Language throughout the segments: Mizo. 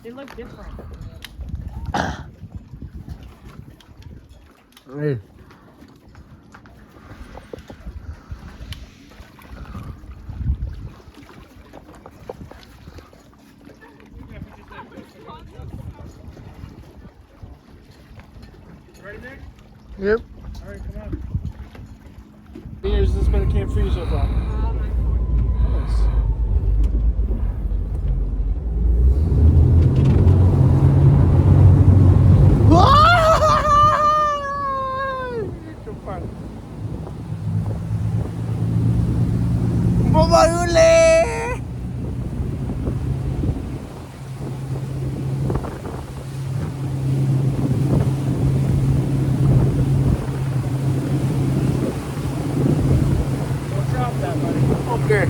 They look different. Hey. Ready, Nick? Yep. All right, come on. How many years has this been a camp for you so far? My fourth year. Nice. You're fun. Bye-bye uli! Don't drop that, buddy. Okay.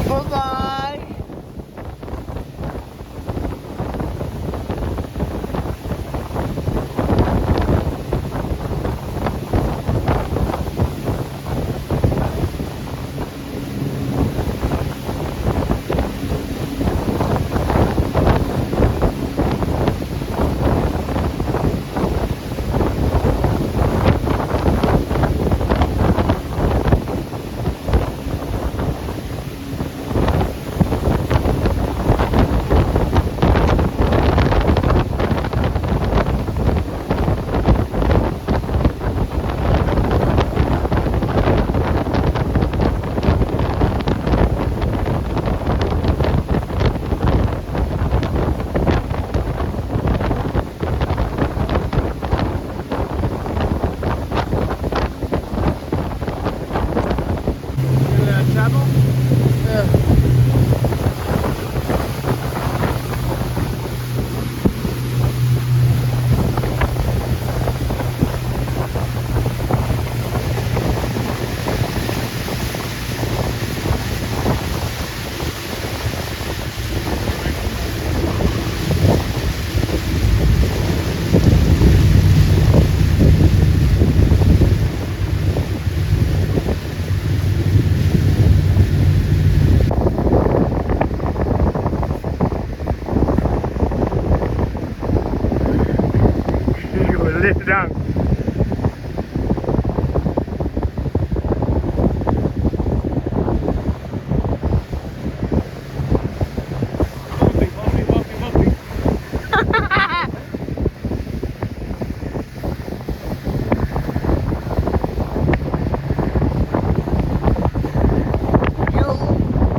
Bye-bye! Hear that chapel? Yeah. You will lift down. Bumpy, bumpy, bumpy, bumpy. You.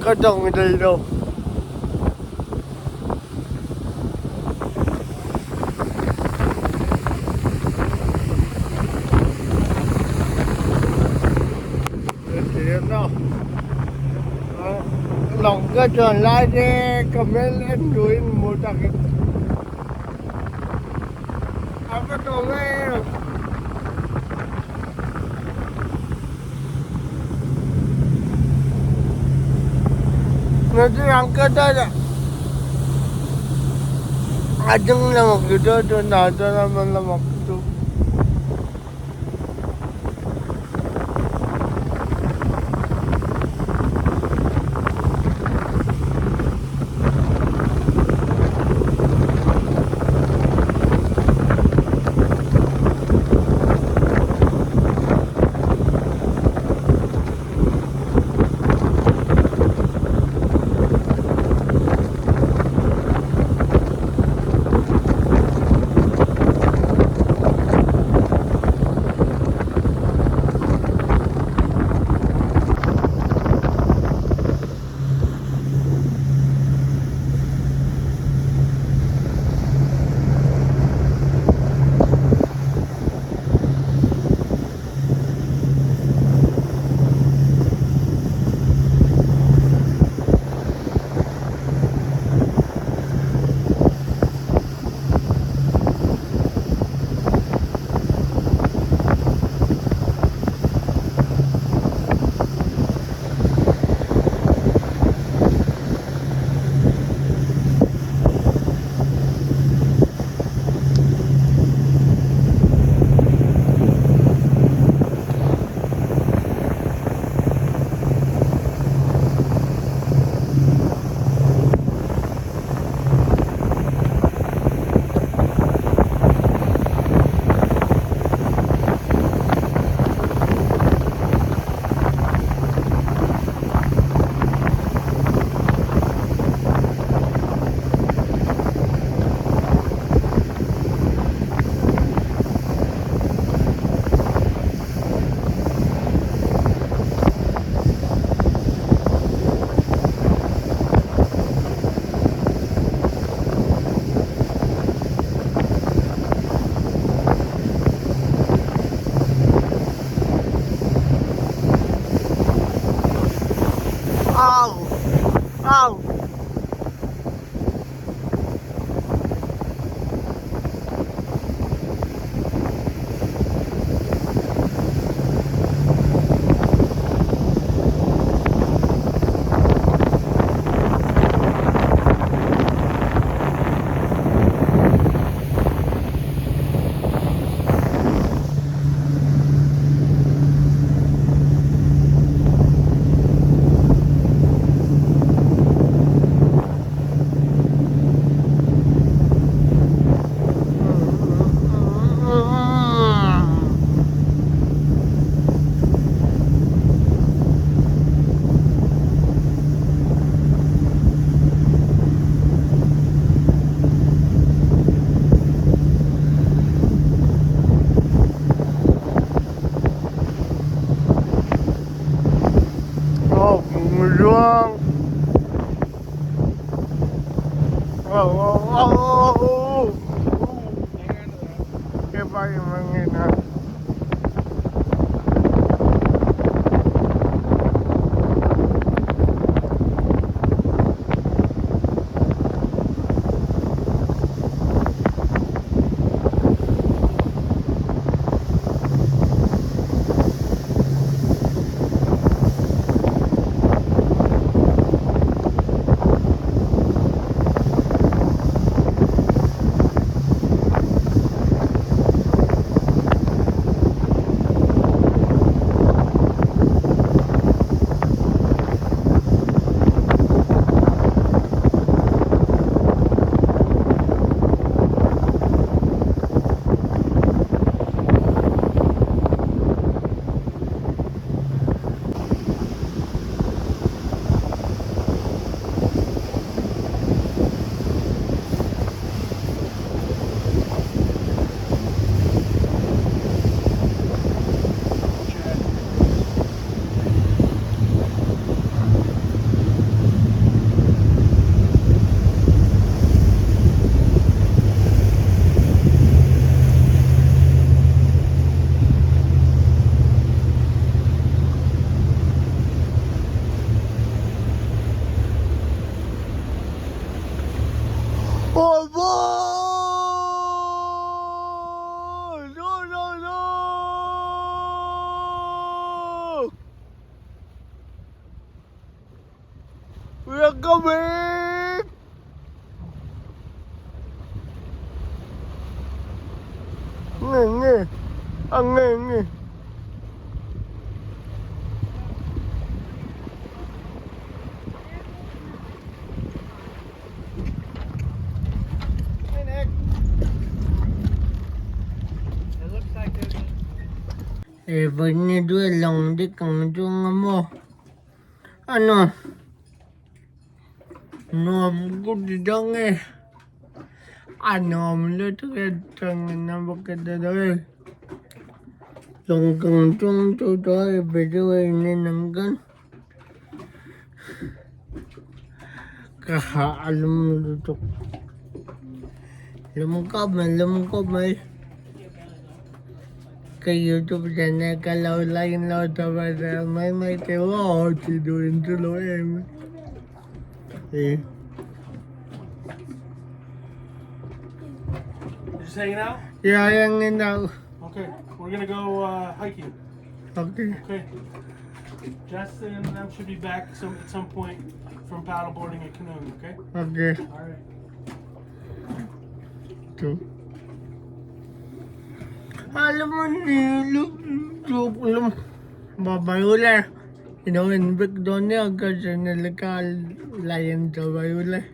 Ka tawng thei lo. Lawng ka chuan lai te ka hmel en duhin hmu takin a va tawng em. A ding lamah khi chu tunah chuan a hma lamah khi chu. Au! Au! Ruang. Oh, oh, oh, oh, oh. Cái bay mà nghe nè. Nge nge a nge nge. Hey, Nick. It looks like there's a E due long di kang chung mo. Ano? Nuam ku di dong e. A nuam lutuk e tang na bakit da e. Long kang chung chu to e video e ni nang gan. Ka ha alum lutuk. Lum ko mai lum ko mai. Ka YouTube channel ka lo like lo subscribe mai mai te wo chi du in chu lo em. E. You just hanging out? Yeah, hanging out. Okay, we're gonna go hiking. Okay. Okay. Justin and them should be back some at some point from paddleboarding and canoeing. Okay. Okay. All right. Two. Alam mo, nilo, babayula. You know, in Victoria, kasi nilaka lion sa bayula.